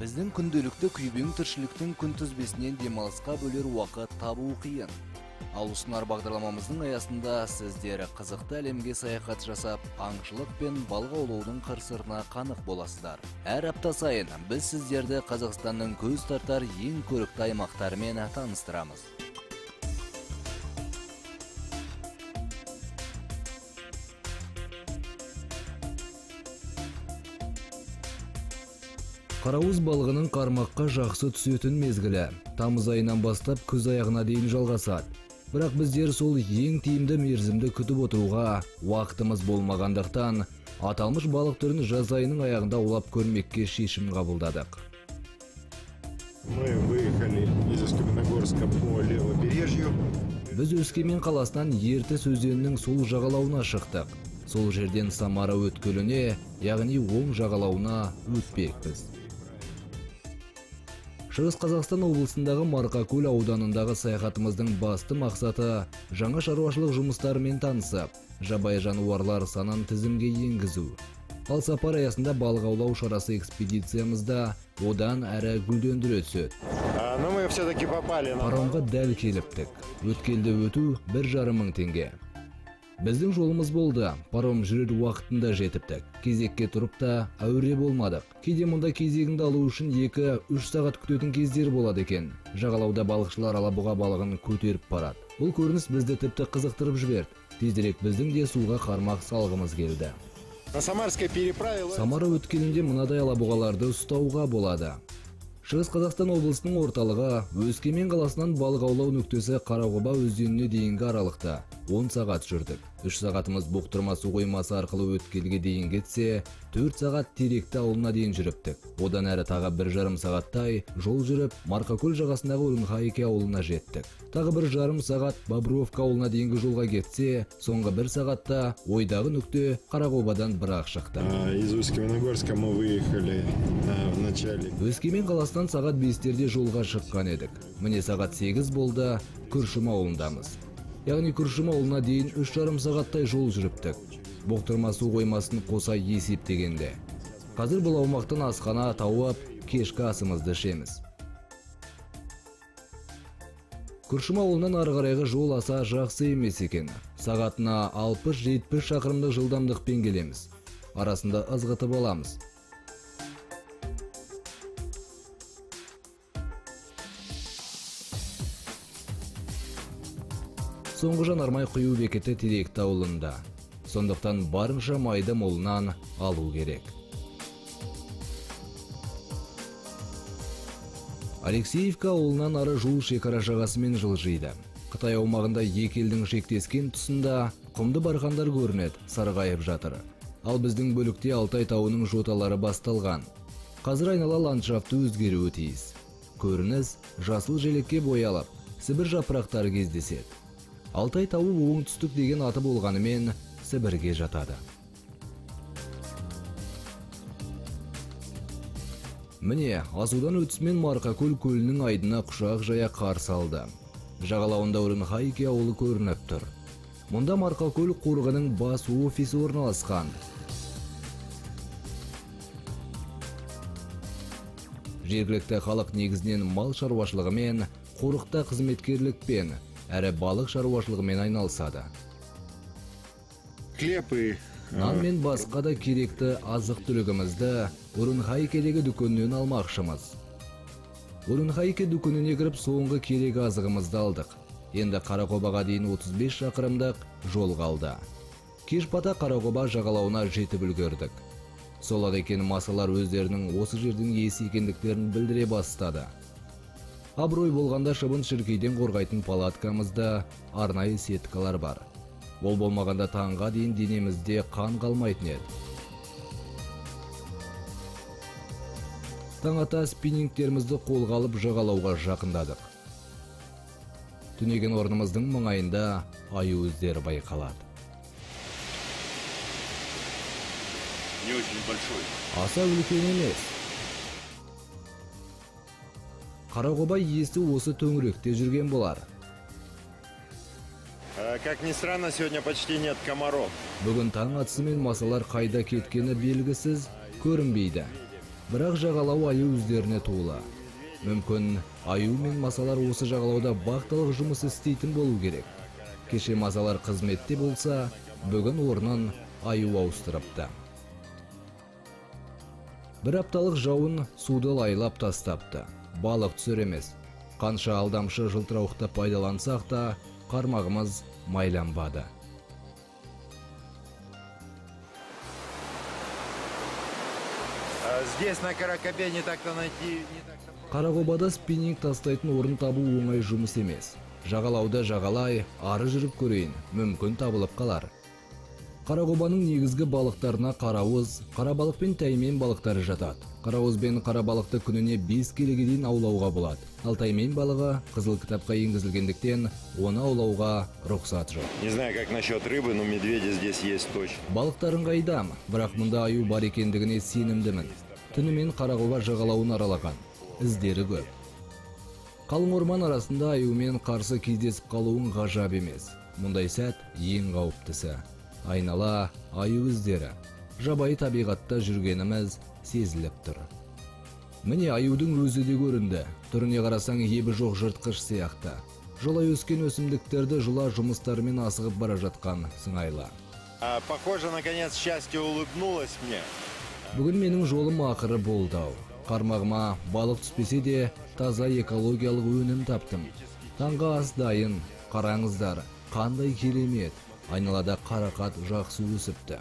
Біздің күнделікті күйбең тіршіліктің күнтізбесінен демалысқа бөлер уақыт табу қиын. Ал ұсынар бағдарламамыздың аясында сіздер қызықты әлемге саяхат жасап, аңшылық пен балық аулаудың қыр-сырына қанық боласыздар. Әр апта сайын біз сіздерді Қазақстанның көз тартар ең көрікті аймақтарымен таныстырамыз. Қарауыз балығының қармаққа жақсы түсетін мезгілі тамыз айынан бастап күз аяғына дейін жалғасады. Бірақ біздер сол ең тиімді мерзімді күтіп отыруға уақытымыз болмағандықтан аталмыш балық түрін жаз айының аяғында аулап көрмекке шешім қабылдадық. Мы выехали из Усть-Каменогорска по левобережью. Біз Өскемен қаласынан Ертіс өзенінің сол жағалауына шықтық. Сол жерден Самара өткеліне, яғни оң жағалауына өтпекпіз. Шығыс Қазақстан облысындағы Марқакөл ауданындағы саяхатымыздың басты мақсаты жаңа шаруашылық жұмыстарымен танысып, жабайы жануарлар санын тізімге енгізу. Ал сапар аясында балық аулау шарасы экспедициямызда одан әрі гүлдендіре түседі. Но мы все-таки попали на Паромға дәл келіптік. Өткелді өту 1,5 мың теңге. Біздің жолымыз болды. Паром жүрер уақытында жетіптік. Кезекке тұрып та әуре болмадық. Кейде мұнда кезегіңді алу үшін 2-3 сағат күтетін кездер болады екен. Жағалауда балықшылар алабұға балығын көтеріп барады. Бұл көрініс бізді тіпті қызықтырып жіберді. Тезірек біздің де суға қармақ салғымыз келді. На Самарской переправе Самара өткелінде мынадай алабұғаларды ұстауға болады. Шығыс Қазақстан облысының орталығы Өскемен қаласынан балық аулау нүктесі Қарақоба өзеніне дейінгі аралықта 10 сағат жүрдік. 3 сағатымыз Бұқтырма су қоймасы арқылы өткелге дейін кетсе, 4 сағат Теректі ауылына дейін жүріптік. Одан әрі тағы 1,5 сағаттай жол жүріп, Марқакөл жағасындағы Урынхайке ауылына жеттік. Тағы 1,5 сағат Бобровка ауылына дейінгі жолға кетсе, соңғы 1 сағатта ойдағы нүкте Қарақобадан бір-ақ шықты. Из Усть-Каменогорска мы выехали в начале. Өскемен қаласынан сағат 5-терде жолға шыққан едік. Міне сағат 8 болды, Күршім ауылындамыз. Яғни Күршім ауылына дейін 3,5 сағаттай жол жүріптік. Бұқтырма су қоймасын қоса есептегенде. Қазір бұл аумақтан асхана тауып, кешкі асымызды ішеміз. Күршім ауылынан ары қарайғы жол аса жақсы емес екен. Сағатына 60-70 шақырымдық жылдамдықпен келеміз. Арасында ызғытып аламыз. Соңғы жанармай құю бекеті Теректі ауылында. Сондықтан барынша майды молынан алу керек. Алексеевка ауылынан ары жол шекара жағасымен жылжиды. Қытай аумағында екі елдің шектескен тұсында құмды бархандар көрінеді, сарғайып жатыр. Ал біздің бөлікте Алтай тауының жоталары басталған. Қазір айнала ландшафты өзгеруі тиіс. Көрініс жасыл желекке боялып, Сібір жапырақтары кездеседі. Алтай тауы оңтүстік деген аты болғанымен Сібірге жатады. Міне, асудан өтісімен Марқакөл көлінің айдына құшақ жая қарсы алды. Жағалауында Урынхайке ауылы көрініп тұр. Мұнда Марқакөл қорығының бас офисі орналасқан. Жергілікті халық негізінен мал шаруашылығымен, қорықта қызметкерлікпен, әрі балық шаруашылығымен айналысады. Хлеб и Нан мен басқа да керекті азық-түлігімізді Урынхайкедегі дүкеннен алмақшымыз. Урынхайке дүкеніне кіріп соңғы керек азығымызды алдық. Енді Қарақобаға дейін 35 шақырымдық жол қалды. Кеш бата Қарақоба жағалауына жетіп үлгердік. Сол-ақ екен масалар өздерінің осы жердің иесі екендіктерін білдіре бастады. Абырой болғанда шыбын шіркейден қорғайтын палаткамызда арнайы сеткалар бар. Ол болмағанда таңға дейін денемізде қан қалмайтын еді. Таң ата спиннингтерімізді қолға алып жағалауға жақындадық. Түнеген орнымыздың маңайында аю іздері байқалады. Не очень большой. Аса үлкен емес. Қарақоба иесі осы төңіректе жүрген болар. Как ни странно, сегодня почти нет комаров. Бүгін таң атысымен масалар қайда кеткені белгісіз, көрінбейді. Бірақ жағалау аю өздеріне толы. Мүмкін аю мен масалар осы жағалауда вахталық жұмыс істейтін болу керек. Кеше масалар қызметте болса, бүгін орнын аю ауыстырыпты. Бір апталық жауын суды лайлап тастапты. Балық түсер емес. Қанша алдамшы жылтырауықты пайдалансақ та, қармағымыз майланбады. Здесь на Каракобе не так-то найти, не так-то. Қарақобада спиннинг тастайтын орын табу оңай жұмыс емес. Жағалауды жағалай, ары жүріп көрейін, мүмкін табылып қалар. Қарақобаның негізгі балықтарына қарауыз, қарабалық пен тәймен балықтары жатады. Қарауыз бен қарабалықты күніне 5 келіге дейін аулауға болады. Ал тәймен балығы қызыл кітапқа енгізілгендіктен оны аулауға рұқсат жоқ. Не знаю, как насчет рыбы, но медведи здесь есть точно. Балықтарын қайдам, бірақ мұнда аю бар екендігіне сенімдімін. Түнімен Қарақоба жағалауын аралаған, іздері көп. Қалың орман арасында аюмен қарсы кездесіп қалуың ғажап емес. Мұндай сәт ең қауіптісі. Айнала аю іздері. Жабайы табиғатта жүргеніміз сезіліп тұр. Міне аюдың өзі де көрінді. Түріне қарасаң ебі жоқ жыртқыш сияқты. Жолай өскен өсімдіктерді жұла жұмыстарымен асығып бара жатқан сыңайлы. Похоже, наконец, счастье улыбнулось мне. Бүгін менің жолым ақыры болды-ау. Қармағыма балық түспесе де, таза экологиялық өнім таптым. Таңғы ас дайын. Қараңыздар, қандай керемет. Айналада қарақат жақсы өсіпті.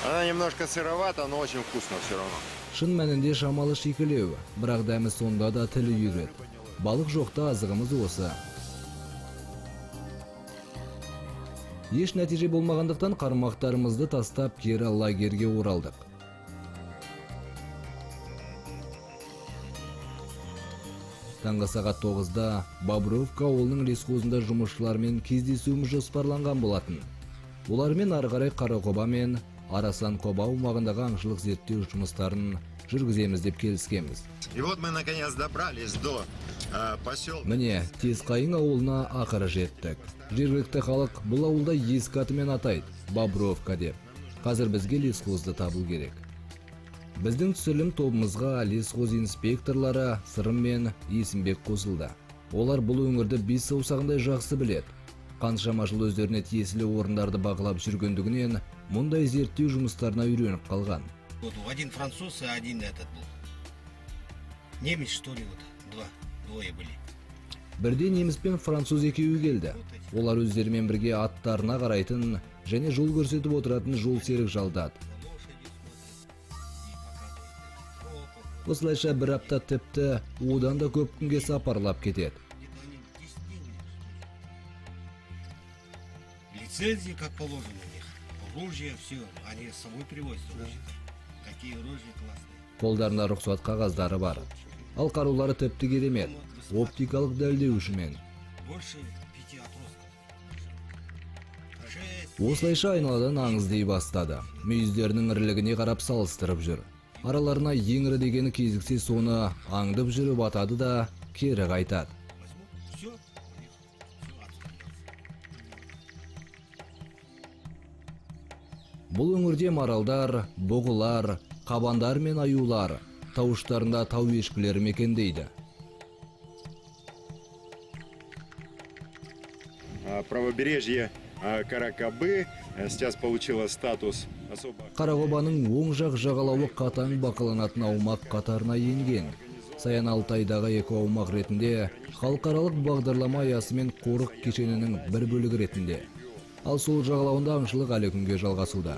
Она немножко сыровата, но очень вкусно все равно. Шын мәнінде шамалы шикілеу, бірақ дәмі сонда да тіл үйіреді. Балық жоқта азығымыз осы. Еш нәтиже болмағандықтан қармақтарымызды тастап кері лагерге оралдық. Таңғы сағат 9-да Бобровка ауылының лесхозында жұмысшылармен кездесуіміз жоспарланған болатын. Олармен ары қарай Қарақоба мен Арасанқоба аумағындағы аңшылық зерттеу жұмыстарын жүргіземіз деп келіскенбіз. И вот мы наконец добрались до поселка. Міне, Тезқайың ауылына ақыры жеттік. Жергілікті халық бұл ауылда ескі атымен атайды, Бобровка деп. Қазір бізге лесхозды табу керек. Біздің түсірілім тобымызға лесхоз инспекторлары Сырым мен Есімбек қосылды. Олар бұл өңірді 5 саусағындай жақсы біледі. Қаншама жыл өздеріне тиесілі орындарды бақылап жүргендігінен мұндай зерттеу жұмыстарына үйреніп қалған. Вот один француз, а один этот был. Немец, что ли, вот двое были. Бірде неміс пен француз екеуі келді. Олар өздерімен бірге аттарына қарайтын және жол көрсетіп отыратын жол серік жалдады. Осылайша бір апта тіпті одан да көп күнге сапарлап кетеді. Лицензии, как положено у них. Оружие, все, они с собой привозят. Такие оружия классные. Қолдарында рұқсат қағаздары бар. Ал қарулары тіпті керемет. Оптикалық дәлдеуішімен. Больше 5 отростков. 6. Осылайша айналадан аңыз дей бастады. Мүйіздерінің ірілігіне қарап салыстырып жүр. Араларына ең ірі дегені кезіксе соны аңдып жүріп атады да кері қайтады. Все, у них все отстрелялся. Бұл өңірде маралдар, бұғылар, қабандар мен аюлар, тау ұштарында тау ешкілері мекендейді. Правобережье Каракобы сейчас получило статус особо... Қарақобаның оң жақ жағалауы қатаң бақыланатын аумақ қатарына енген. Саян Алтайдағы экоаумақ ретінде халықаралық бағдарлама аясымен қорық кешенінің бір бөлігі ретінде. Ал сол жағалауында аңшылық әлі күнге жалғасуда.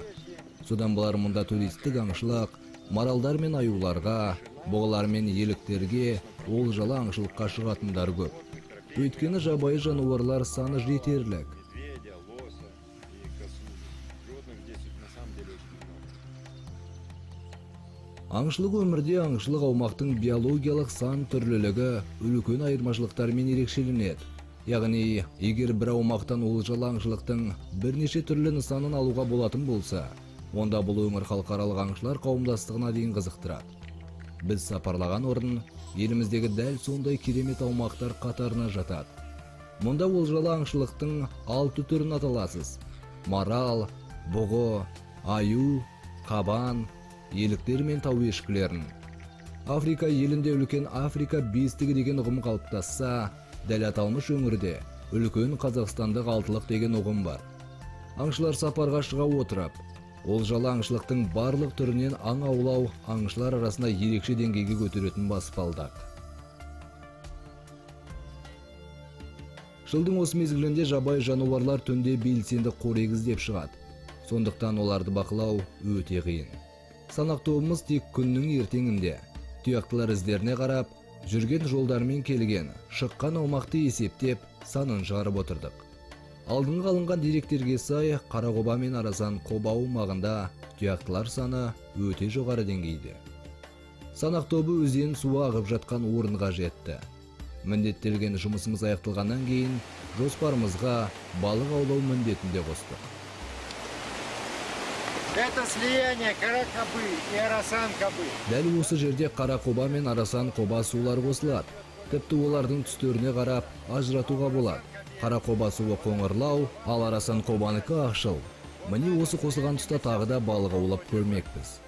Содан болар мұнда туристік аңшылық, маралдар мен аюларға, бұғылар мен еліктерге олжалы аңшылыққа шығатындар көп. Өйткені жабайы жануарлар саны жетерлік. Медведя, лоса и косулю. Животных здесь на самом деле очень много. Аңшылық өмірде аңшылық аумақтың биологиялық сан түрлілігі үлкен айырмашылықтармен ерекшеленеді. Яғни, егер бір аумақтан олжалы аңшылықтың бірнеше түрлі нысанын алуға болатын болса, онда бұл өңір халықаралық аңшылар қауымдастығына дейін қызықтырады. Біз сапарлаған орын еліміздегі дәл сондай керемет аумақтар қатарына жатады. Мұнда олжалы аңшылықтың 6 түрін аталасыз. Марал, бұғы, аю, қабан, еліктер мен тау ешкілерін. Африка елінде үлкен Африка бестігі деген ұғым қалыптасса, дәл аталмыш өңірде үлкен қазақстандық алтылық деген ұғым бар. Аңшылар сапарға шыға отырып, олжалы аңшылықтың барлық түрінен аң аулау аңшылар арасында ерекше деңгейге көтеретін баспалдақ. Жылдың осы мезгілінде жабайы жануарлар түнде белсенді қорек іздеп шығады. Сондықтан оларды бақылау өте қиын. Санақ тобымыз тек күннің ертеңінде тұяқтылар іздеріне қарап, жүрген жолдармен келген, шыққан аумақты есептеп, санын шығарып отырдық. Алдыңғы алынған деректерге сай, Қарақоба мен Арасан қоба аумағында тұяқтылар саны өте жоғары деңгейде. Санақ тобы өзен суы ағып жатқан орынға жетті. Міндеттелген жұмысымыз аяқталғаннан кейін жоспарымызға балық аулау міндетін де қостық. Это слияние Каракобы и Арасан-Кобы. Дәл осы жерде Қарақоба мен Арасан-Қоба сулары қосылады. Тіпті олардың түстеріне қарап ажыратуға болады. Қарақоба суы қоңырлау, ал Арасан-Қобаныкі ақшыл. Міне осы қосылған тұста тағы да балық аулап көрмекпіз.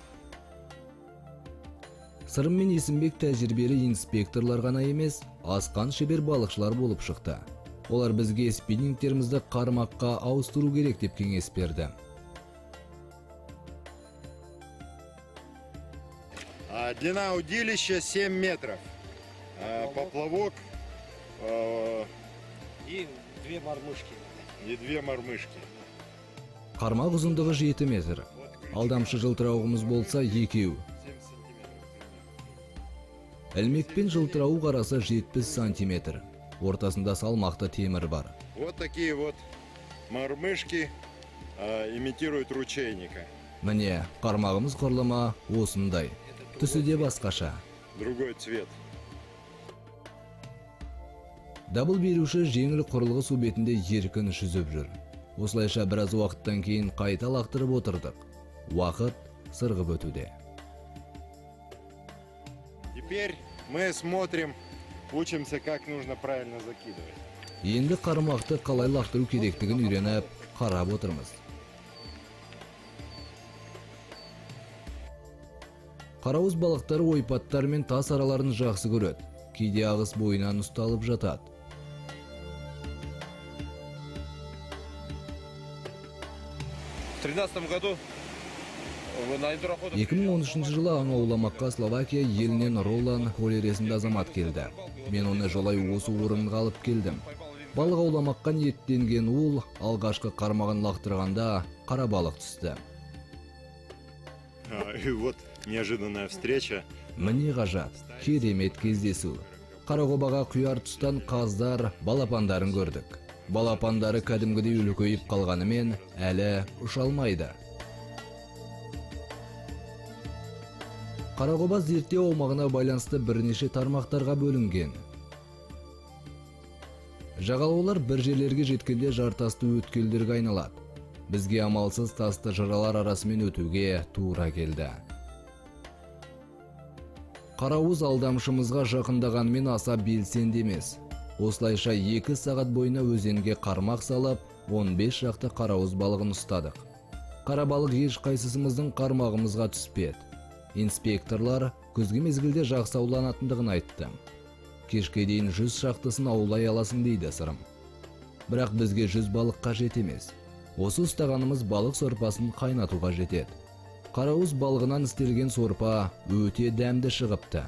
Сырым мен Есімбек тәжірибелі инспекторлар ғана емес, асқан шебер балықшылар болып шықты. Олар бізге спиннингтерімізді қармаққа ауыстыру керек деп кеңес берді. Длина удилища 7 метров. Поплавок и две мормышки. И две мормышки. Қармақ ұзындығы 7 метр. Алдамшы жылтырауығымыз болса екеу. Ілмек пен жылтырауық арасы 70 сантиметр. Ортасында салмақты темір бар. Вот такие вот мормышки имитируют ручейника. Міне, қармағымыз құрылымы осындай. Түсі де басқаша. Другой цвет. Дабыл беруші жеңіл құрылғы су бетінде еркін жүзіп жүр. Осылайша біраз уақыттан кейін қайта лақтырып отырдық. Уақыт сырғып өтуде. Теперь мы смотрим, учимся, как нужно правильно закидывать. Енді қармақты қалай лақтыру керектігін үйреніп, қарап отырмыз. Қарауыз балықтары ойпаттар мен тас араларын жақсы көреді. Кейде ағыс бойынан ұсталып жатады. В 2013 году 2013 жылы аң ауламаққа Словакия елінен Ролан Холер есімді азамат келді. Мен оны жолай осы орынға алып келдім. Балық ауламаққа ниеттенген ол алғашқы қармағын лақтырғанда қара балық түсті. И вот неожиданная встреча. Міне ғажап, керемет кездесу. Қарақобаға құяр тұстан қаздар балапандарын көрдік. Балапандары кәдімгідей үлкейіп қалғанымен әлі ұша алмайды. Қарақоба зерттеу аумағына байланысты бірнеше тармақтарға бөлінген. Жағалаулар бір жерлерге жеткенде жартасты өткелдерге айналады. Бізге амалсыз тасты жыралар арасымен өтуге тура келді. Қарауыз алдамшымызға жақындағанмен аса белсенді емес. Осылайша 2 сағат бойына өзенге қармақ салып, 15 шақты қарауыз балығын ұстадық. Қара балық ешқайсысымыздың қармағымызға түспеді. Инспекторлар күзгі мезгілде жақсы ауланатындығын айтты. Кешке дейін 100 шақтысын аулай аласың дейді Сырым. Бірақ бізге 100 балық қажет емес. Осы ұстағанымыз балық сорпасын қайнатуға жетеді. Қарауыз балығынан істелген сорпа өте дәмді шығыпты.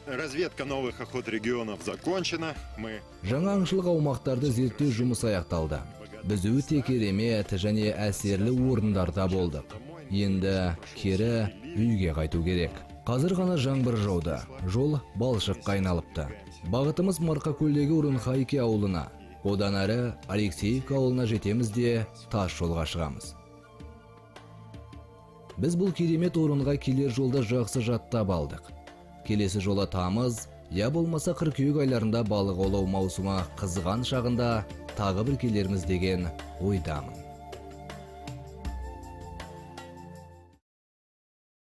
Разведка новых охот регионов закончена. Мы Жаңа аңшылық аумақтарды зерттеу жұмысы аяқталды. Біз өте керемет және әсерлі орындарда болдық. Енді кері үйге қайту керек. Қазір ғана жаңбыр жауды. Жол балшыққа айналыпты. Бағытымыз Марқакөлдегі Урынхайке ауылына. Одан әрі Алексеевка ауылына жетеміз де тас жолға шығамыз. Біз бұл керемет орынға келер жолда жақсы жаттап алдық. Келесі жолы тамыз, я болмаса қыркүйек айларында балық аулау маусымы қызған шағында тағы бір келерміз деген ойдамын.